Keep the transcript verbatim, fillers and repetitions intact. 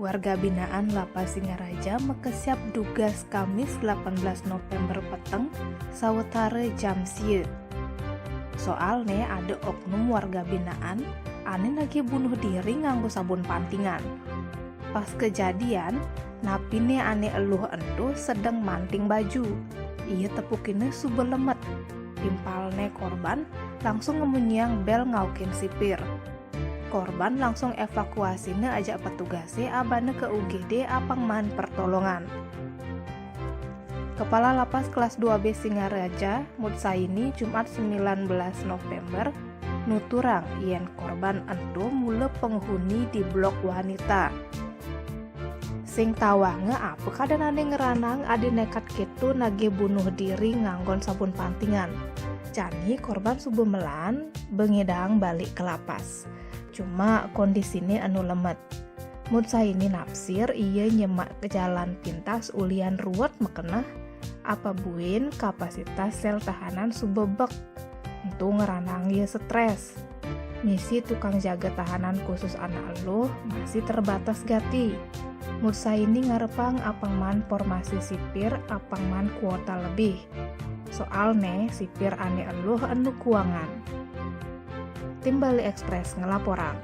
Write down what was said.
Warga binaan Lapas Singaraja makesiap dugas Kamis delapan belas November peteng sawetara jam sia. Soalne ada oknum warga binaan ane nagih bunuh diri nganggo sabun pantingan. Pas kejadian, napine ane eluh ento sedeng manting baju. Iya tepukine suba lemet. Timpalne korban langsung ngemunyiang bel ngaukin sipir. Korban langsung evakuasine ajak petugase abane ke U G D apang maan pertolongan. Kepala Lapas kelas dua B Singaraja, Mutsaini, Jumat sembilan belas November, nuturang yen korban ento mula penghuni di blok wanita. Sing tawange apa kadanane ngranang adi nekat keto nagih bunuh diri nganggon sabun pantingan. Jani korban suba melan, bengidang balik ke lapas. Cuma kondisine enu lemet. Mutsaini napsir iya nyemak ke jalan pintas ulian ruwet mekeneh, apa buin kapasitas sel tahanan suba bek. Entu ngranang iya stres. Misi tukang jaga tahanan khusus anak eluh masih terbatas gati. Mutsaini ngarepang apang maan formasi sipir apang maan kuota lebih. Soalne sipir ane eluh enu kuangan. Tim Bali Express ngelaporang.